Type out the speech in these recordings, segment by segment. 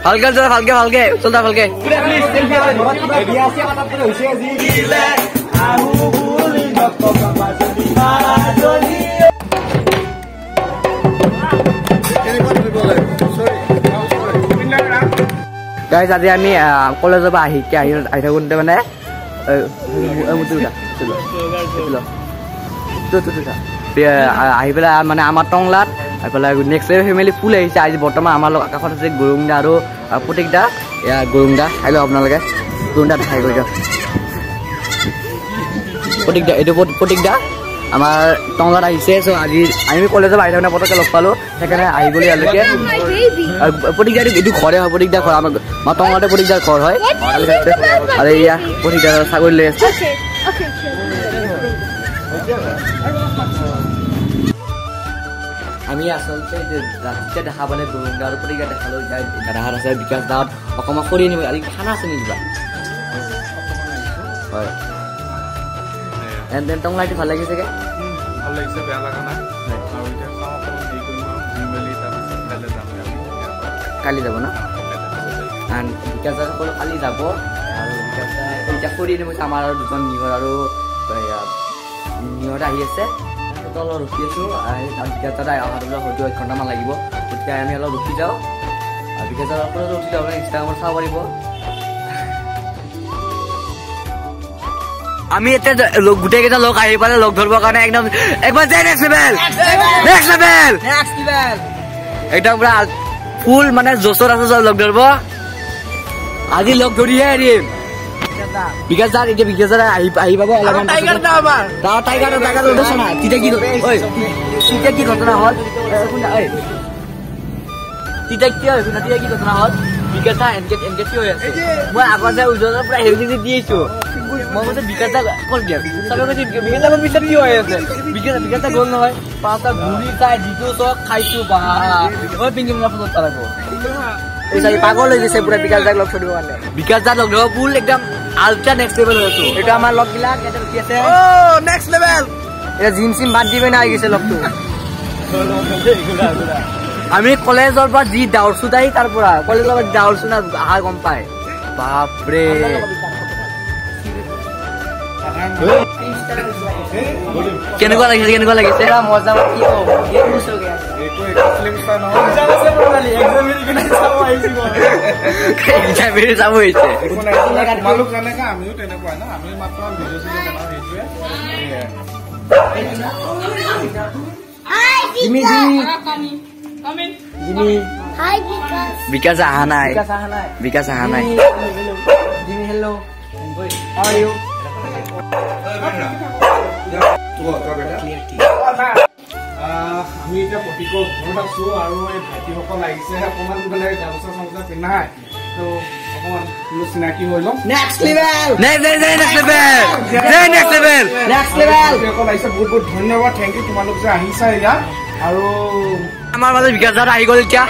ভালকে চল, ভালকে ভালকে চল, ভালকে। গাইজ আজি আমি কলেজৰ পৰা আহি আহি আহি থাকোঁতে মানে আহি পেলাই মানে আমাৰ টংলাত আহি পেলাই নেক্সট লেভেল ফেমিলি ফুল আহিছে। আজি বৰ্তমান আমাৰ লগত কাষত আছে গৰুং দা আৰু প্ৰতীক দা। এয়া গৰুং দা, খাই লওক আপোনালোকে, গৰুং দা খাই গৈ দিয়ক। প্ৰতীক দা, এইটো প্ৰতীক দা আমাৰ টংলাত আহিছে। চ' আজি আমি কলেজৰ পৰা আহি থাকোঁতে পটককৈ লগ পালোঁ, সেইকাৰণে আহি গ'লো ইয়ালৈকে। প্ৰতীক দা এইটো ঘৰে হয়, প্ৰতীক দা ঘৰ আমাৰ টংলাতে প্ৰতীক দাৰ ঘৰ হয়। আৰু এয়া প্ৰতীক দা ছাগলী লৈ আছে। আমি আচলতে যেতিয়া দেখা পালে গৰুং দা আৰু প্ৰতীক দা দেখালোঁ। দাদাহাত আছে বিকাশ দাহঁত, অকণমান সৰি আনিব। আজি খানা আছে নেকি কিবা? হয়। টংলাইটো ভাল লাগিছেগে? ভাল লাগিছে, বেয়া লগা নাই। আৰু এতিয়া চাওঁ অকণমান হেৰি কৰিম আৰু ঘূৰি মেলি তাৰপিছত কাইলৈ যাম। কালি যাব ন? বিকাশ দা সকলো কালি যাব। আৰু বিকাশ দা এতিয়া সৰি আনিব। আমাৰ আৰু দুজন নিয়ৰ আৰু নিয়ৰ আহি আছে, অলপ ৰখি আছোঁ। বিকাশ দাদা অহাটো হয়তো 1 ঘণ্টামান লাগিব, গতিকে আমি অলপ ৰখি যাওঁ। বিকাশ দাদা সকলো ৰখি যাওঁ, আপোনাৰ ইনষ্টাগ্ৰামত চাব পাৰিব। আমি এতিয়া গোটেইকেইটা লগ আহি পালে লগ ধৰিবৰ কাৰণে একদম একবাৰ নেক্সট লেভেল, নেক্সট লেভেল, একদম পুৰা ফুল মানে জোচত আছে লগ ধৰিব। আজি লগ ধৰিহে এৰিম। বিকাশ দা এতিয়া বিকাশ দা আহি আহি পাব অলপমান। টাইগাৰ টাইগাৰ তেতিয়া কি তেতিয়া কি ঘটনা হ'ল? তেতিয়া কি হ'ল? তেতিয়া কি ঘটনা হ'ল? বিকাশ দা এনকে এনকে কি হৈ আছে? মই আগত যাই উজ্জ্বলৰ পুৰা হেৰি দি আহিছো। মই কৈছো বিকাশ দা ক'ত গেল? চবে কৈছে বিকাশ দা পিছত কি হৈ আছে? বিকাশ বিকাশ দা গ'ল নহয়, পাঁচটা ঘূৰি চাই যিটো চব খাইছো বা মই পিংকি ফোনত পালাব। এই পাগল হৈ গৈছে পুৰা বিকাশ দাক লগ ধৰিব কাৰণে। বিকাশ দাক লগ ধৰিব ফুল একদম আল্ট্ৰা নেক্সট লেভেল হৈ আছো। এইটো আমাৰ লগবিলাক ইয়াতে ৰখি আছে। Next level. এতিয়া জিম চিম বাদ দি পিনে আহি গৈছে লগটো। আমি কলেজৰ পৰা যি দাউৰছো তাই তাৰ পৰা কলেজৰ পৰা দাউৰছো না আহা গম পায়। বাপৰে কেনেকুৱা লাগিছে? কেনেকুৱা লাগিছে? মজা। চাব হৈছে বিকাশ অহা নাই, বিকাশ অহা নাই। আমি এতিয়া প্ৰতীকৰ ঘৰত আছো আৰু এই ভাইটিসকল আহিছে, অকণমান মানে গামোচা চামোচা পিন্ধাই তো অকণমান চিনাকি হৈ লওঁ। আহিছে, বহুত বহুত ধন্যবাদ, thank U তোমালোক যে আহিছা ইয়াত। আৰু আমাৰ মাজত বিকাশ দা আহি গ'ল এতিয়া।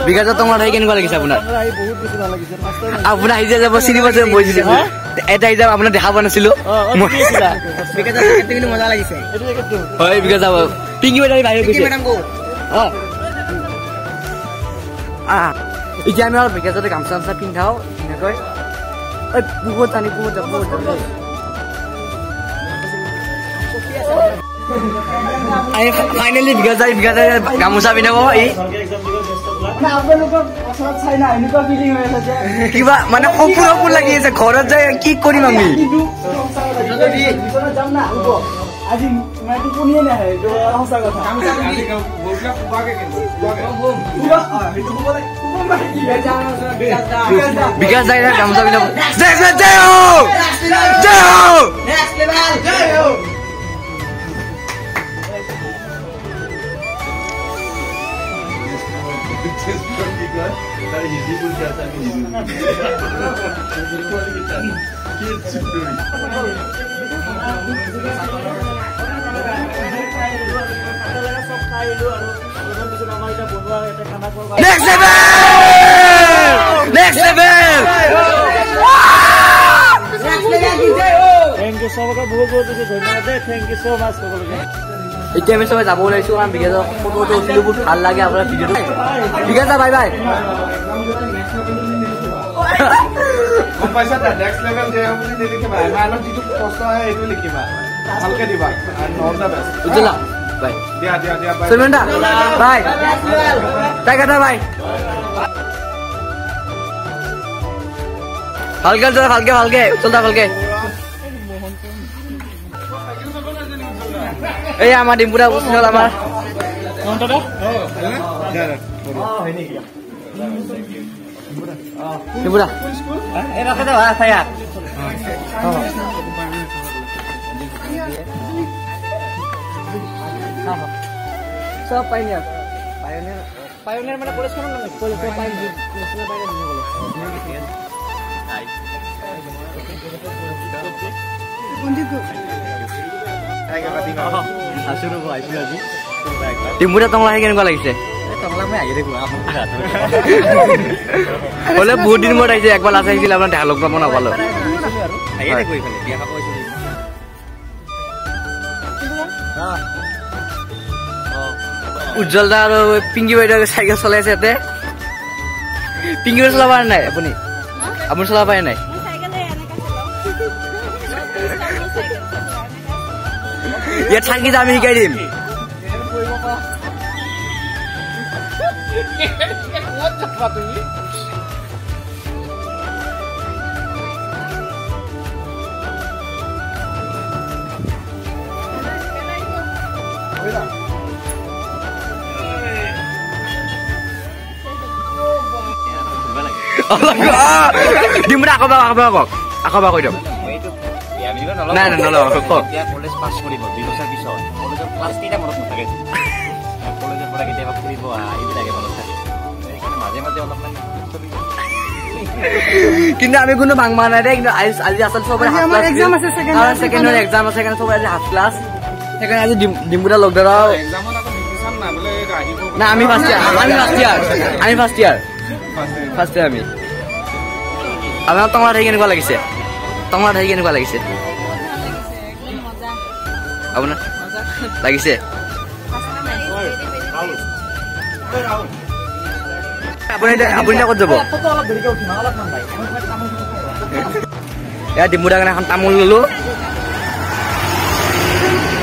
বিকাশ দা তোমাৰ আহি কেনেকুৱা লাগিছে আপোনাৰ? আপোনাৰ আহি যাব চিনি পাইছে, মই এটা হিচাপ আপোনাক দেখা পোৱা নাছিলো। হয় বিকাশ দা, পিংকি মেডাম বাহিৰত গৈছে। এতিয়া আমি অলপ বিকাশ দাতে গামোচা চামোচা পিন্ধাও ধুনীয়াকৈ। বহুত জানি বহুত বহুত ফাইনেলি বিকাশ দাই বিকাশ দাই গামোচা পিন্ধাব। এই কিবা মানে সপোন সপোন লাগি আছে। ঘৰত যাই কি কৰিম আমি? বিকাশ দাই গামোচা পিন্ধাব। জয় জয় হো, জয় হো। Next level! Next level! Thank you সবকে বহুত বহুত বেছি ধন্যবাদ দেই, thank you so মাচ সকলোকে। এতিয়া আমি সবাই যাব ওলাইছো, কাৰণ বিকাশ ফটো উঠিলো, বহুত ভাল লাগে আপোনাৰ ভিডিঅ'টো। বিকাশ দা বাই বাই। গম পাইছা নেক্সট লেভেল যে বুলি নিলিখিবা, এমাইলত যিটো কষ্ট আহে সেইটো লিখিবা, ভালকে দিবা। All the best. Ujjwala by. দিয়া দিয়া দিয়া বাই। Suman the by. Tiger the by. ভালকে চলা, ভালকে ভালকে চলতা ভালকে। এই আমাৰ ডিম্পুদা উপস্থিত হ'ল আমাৰ। ডিম্পুদা চব পাইনিয়াৰ, পায়নিয়াৰ পায়নিয়াৰ মানে কলেজখনৰ নাম, ডিম্পুদা টংলা আহি কেনেকুৱা লাগিছে? হ'লে বহুত দিন মূৰত আহিছে, একবাৰ লাষ্ট আহিছিল আপোনাৰ দেখা লগ পাব নাপালো। উজ্জ্বল দা আৰু পিংকি বাইদেউ চাইকেল চলাই আছে ইয়াতে। পিংকি বাইদেউ চলাব পাৰে নাই আপুনি? আপুনি চলাব পাৰে নাই? ইয়াত থাকি আমি শিকাই দিম। ডিম্পুদা আকৌ বাৰ, আকৌ বাৰ কওক, আকৌ বাৰ কৈ দিয়ক। নাই নাই নলওঁ, কওক। কলেজ পাছ কৰিব 2 বছৰ পিছত কলেজৰ ক্লাছ কেইটা মনত নাথাকে, কলেজৰ পৰা কেতিয়াবা ফুৰিব আহা এইবিলাকে মনত থাকে, সেইকাৰণে মাজে মাজে অলপমান। কিন্তু আমি কোনো ভাং মাৰা নাই দেই, কিন্তু আজি আচলতে চবৰে ছেকেণ্ড ইয়াৰ এক্সাম আছে, সেইকাৰণে চবৰে আজি হাফ ক্লাছ, সেইকাৰণে আজি ডিম্পুদা লগ ধৰা নাই। আমি ফাৰ্ষ্ট ইয়াৰ, আমি ফাৰ্ষ্ট ইয়াৰ, আমি ফাৰ্ষ্ট ইয়াৰ, ফাৰ্ষ্ট ইয়াৰ আমি। আপোনাৰ টংলা থাকি কেনেকুৱা লাগিছে? টংলা থাকি কেনেকুৱা লাগিছে আপোনাৰ? লাগিছে? আপুনি এতিয়া ক'ত যাব? ইয়াত ডিম্পুদাৰ কাৰণে এখন তামোল ললো,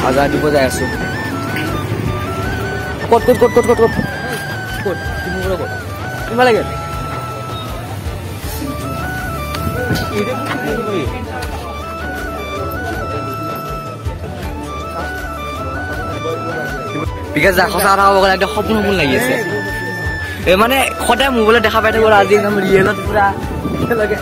আজাৰ দিব যাই আছো। ক'ত ক'ত ক'ত ক'ত ক'ত ক'ত ক'ত ডিম্পুদা ক'ত কিমান লাগে? বিকাশ দা সঁচা কথা ক'ব গ'লে একদম সপোন সপোন লাগি আছে। এই মানে সদায় মোবাইলত দেখা পাই থাকো, আজি একদম ৰিয়েলত পুৰা একেলগে।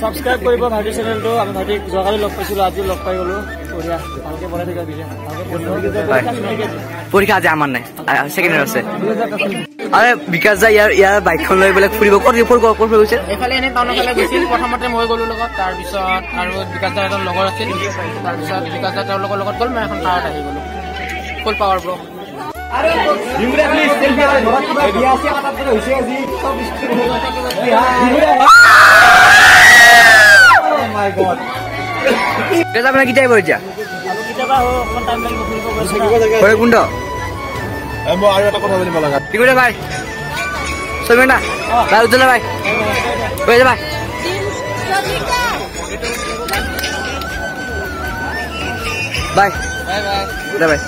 ছাবস্ক্ৰাইব কৰিব ভাইটিৰ চেনেলটো। আমি ভাইটিক যোৱাকালি লগ পাইছিলো, আজি লগ পাই গ'লো। বঢ়িয়া, ভালকে বনাই থাকিবা, ভালকে। পৰীক্ষা আজি আমাৰ নাই, ছেকেণ্ড ইয়াৰ আছে। আৰে বিকাশ দা ইয়াৰ বাইকখন লৈ পেলাই ফুৰিব ক'ত ক'ত ক'ত গৈছে? এইফালে এনেই টাউনৰ ফালে গৈছিল। প্ৰথমতে মই গ'লো লগত, তাৰপিছত আৰু বিকাশ দাৰ এজন লগৰ আছিল, তাৰপিছত বিকাশ দা তেওঁলোকৰ লগত গ'ল, মই এখন কাৰত আহি গ'লো। ফুল পাৱাৰ ব্ৰ। আপোনাৰ কেতিয়া আহিব এতিয়া? ভৈৰৱকুণ্ড। আৰু এটা কথা জানিব লগা। কি কৰিলে ভাই? চৈমেন দা ভাই, উজ্জ্বল ভাই, ভাই বাই বাই বাই।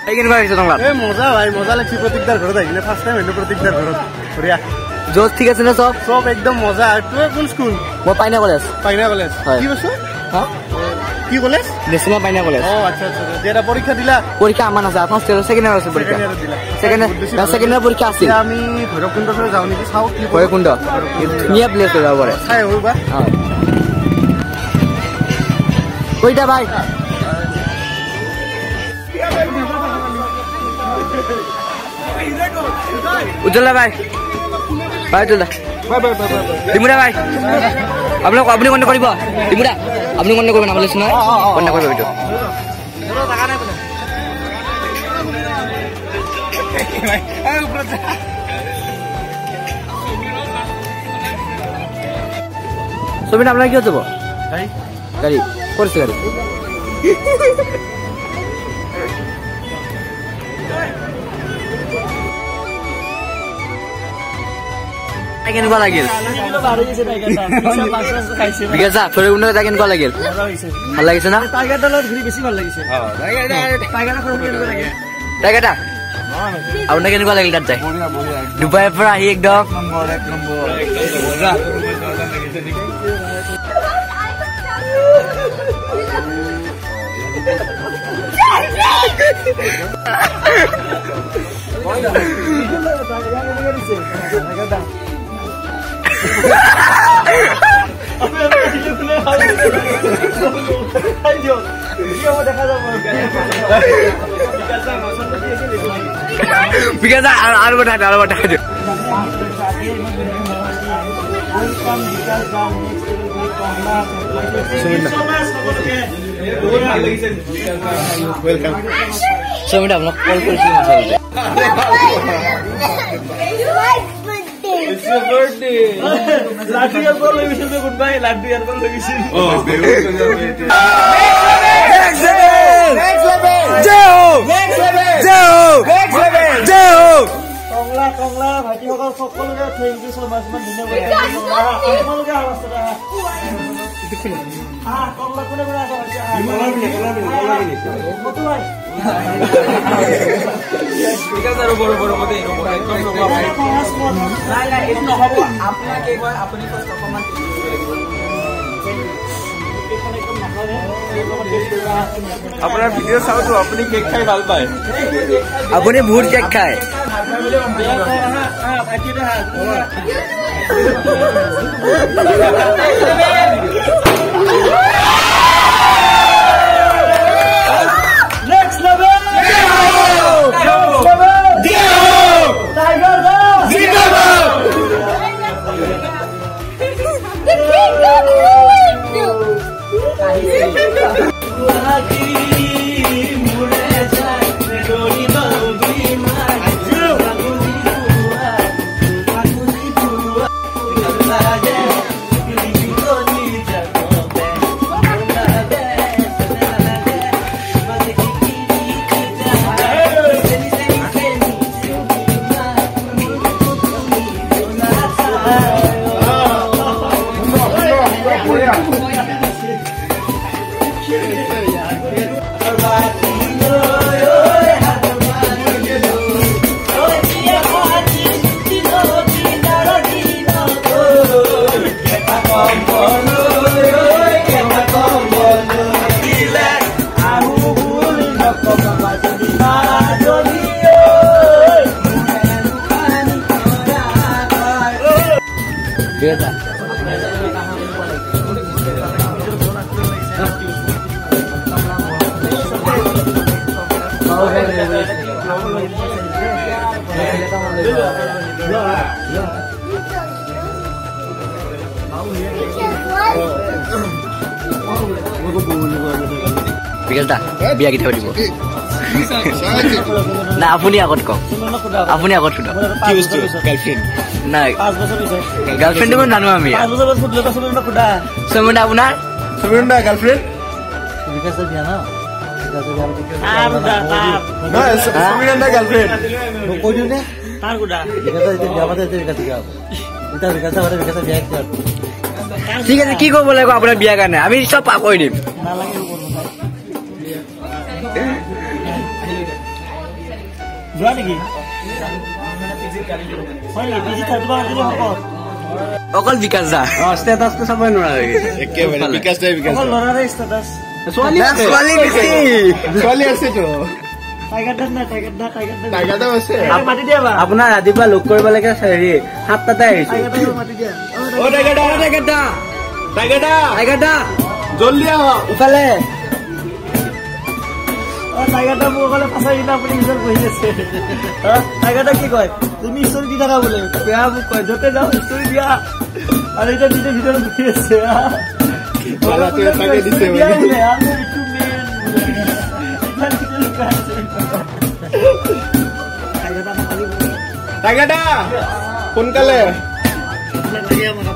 এই কেনেকুৱা লাগিছে টংলাত? এই মজা ভাই, মজা লাগিছে। প্ৰতীকদাৰ ঘৰত আহিলে ফাৰ্ষ্ট টাইম আহিলো প্ৰতীকদাৰ ঘৰত। বঢ়িয়া। য'ত ঠিক আছে নে চব? চব একদম মজা। তই কোন স্কুল? মই পাইনা কলেজ। পাইনা কলেজ? কি বস্তু? কি কলেজ? নেশ্যনেল পাইনা কলেজ। অ আচ্ছা আচ্ছা। এতিয়া পৰীক্ষা দিলা? পৰীক্ষা আমাৰ আছে, ফাৰ্ষ্ট ইয়াৰ ছেকেণ্ড ইয়াৰ আছে পৰীক্ষা। ছেকেণ্ড ইয়াৰ পৰীক্ষা আছিল। আমি ভৈৰৱকুণ্ডৰ ফালে যাওঁ নেকি, চাওঁ কি। ভৈৰৱকুণ্ড ধুনীয়া প্লেচ যাব পাৰে, চাই আহোঁ বা। কইতা ভাই উজ্জ্বল ভাই। বাই তুলদা। ডিমুদা বাই। আপোনাক আপুনি কণ্টেক্ট কৰিব। ডিমুদা আপুনি কণ্টেক্ট কৰিব, নাম লৈছোঁ নহয়, কণ্টেক্ট কৰিব এইটো। ছবিটা আপোনাৰ কিহত যাব? গাড়ী ক'ত আছে? গাড়ী কেনেকুৱা লাগিল? কেনেকুৱা লাগিল? ভাল লাগিছে না? টাইগাৰ আপোনাৰ কেনেকুৱা লাগিল তাত যাই? ডুবাইৰ পৰা আহি একদম আৰু বঠাই আৰু বঠাই দিয়ক। ছবিটা আপোনাক কল কৰিছিলো আচলতে। লাড্ডু ইয়াৰ পৰা লৈ গৈছিল কোনোবাই, লাড্ডু ইয়াৰ পৰা লৈ গৈছিল। কংলা কংলা ভাইটিসকল সকলোকে thank you so মাছ, ইমান ধুনীয়া। তোমালোকে কংলা কোনে কোনে আছে? আপোনাৰ ভিডিঅ' চাওঁতো আপুনি কেক খাই ভাল পায়। আপুনি বহুত কেক খায়। বিকাশ দা বিয়া কেতিয়া পাতিব? না আপুনি আগত কওক, আপুনি আগত সোধক। নাই গাৰ্লফ্ৰেণ্ডটো মই জানো আমি। সমীৰ আপোনাৰ গাৰ্লফ্ৰেণ্ড ঠিক আছে, কি কৰিব লাগিব আপোনাৰ বিয়াৰ কাৰণে? আমি চব পাৰ কৰি দিম। অকল বিকাশ দা ষ্টেটাছটো চাবই নোৱাৰা হৈ গৈছে। আপোনাৰ ৰাতিপুৱা লগ কৰিব লাগে হেৰি 7টাতে আহিছো। জল্দি আহক ইফালে। টাইগাৰটা মোৰ অকলে ফাঁচাই কিনে আপুনি পিছত বহি আছে। টাইগাৰটা কি কয়? তুমি ষ্টৰি দি থাকা বোলে, বেয়া মোক কয়, য'তে যাওঁ ষ্টৰি দিয়া। আৰু এতিয়া নিজে ভিতৰত বহি আছে। সোনকালে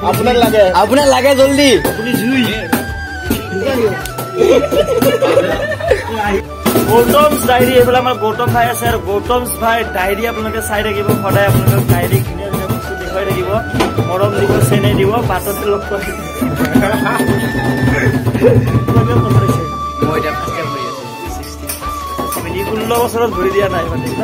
আপোনাক লাগে, আপোনাক লাগে জল্দি। গৌতম ডায়েৰী, এইফালে আমাৰ গৌতম ভাই আছে আৰু গৌতম ভাই ডায়েৰী আপোনালোকে চাই থাকিব সদায়। আপোনালোকে ডায়েৰী ধুনীয়া ধুনীয়া বস্তু দেখুৱাই থাকিব, মৰম দিব, চেনেহ দিব, বাটতে লগ পাই। 16 বছৰত ভৰি দিয়া নাই মানে ন?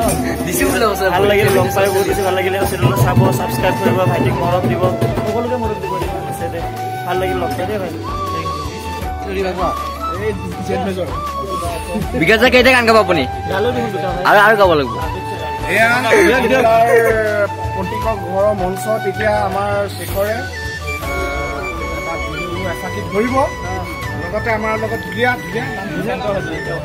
ভাল লাগিল লগ পাই, বহুত বেছি ভাল লাগিলে। চেনেলটো চাব, ছাবস্ক্ৰাইব কৰিব, ভাইটিক মৰম দিব, সকলোকে মৰম দিব। আছে দে, ভাল লাগিল লগ পাই দেই ভাই। বিকাশ দা কেইটা গান গাব আপুনি? আৰু আৰু গাব লাগিব। প্ৰতীকৰ ঘৰৰ মঞ্চত এতিয়া আমাৰ শেখৰে এটা বিহু এফাকি ধৰিব, লগতে আমাৰ লগত ধুলীয়া ধুলীয়া নিশান্ত হাজৰিকা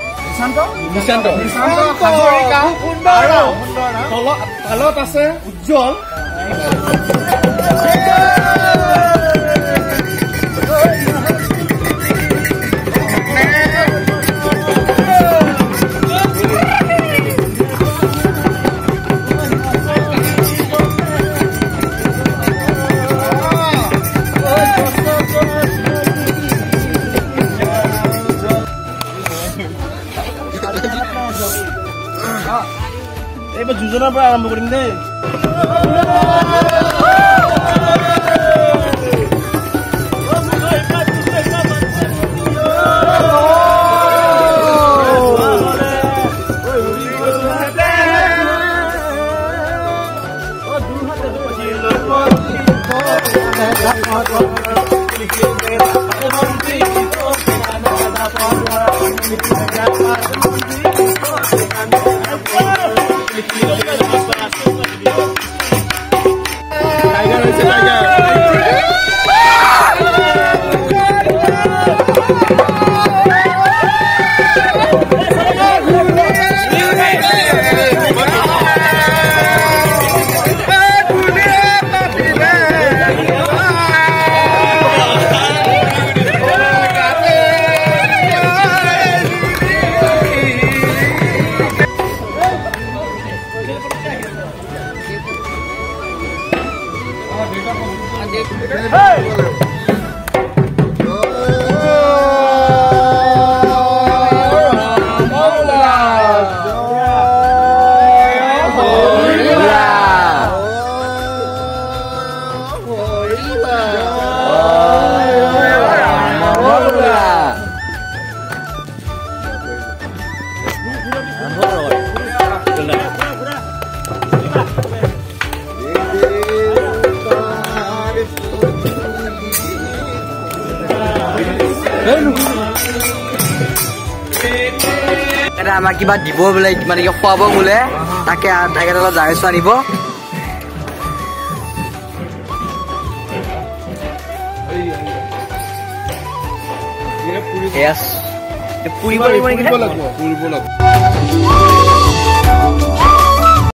আৰু তালত আছে উজ্জ্বল। এইবাৰ যোজনাৰ পৰা আৰম্ভ কৰিম দেই। আমাক কিবা দিব বোলে, মানে কিবা খুৱাব বোলে, তাকে তাকে অলপ যাই আছো আনিব। পুৰিব লাগিব।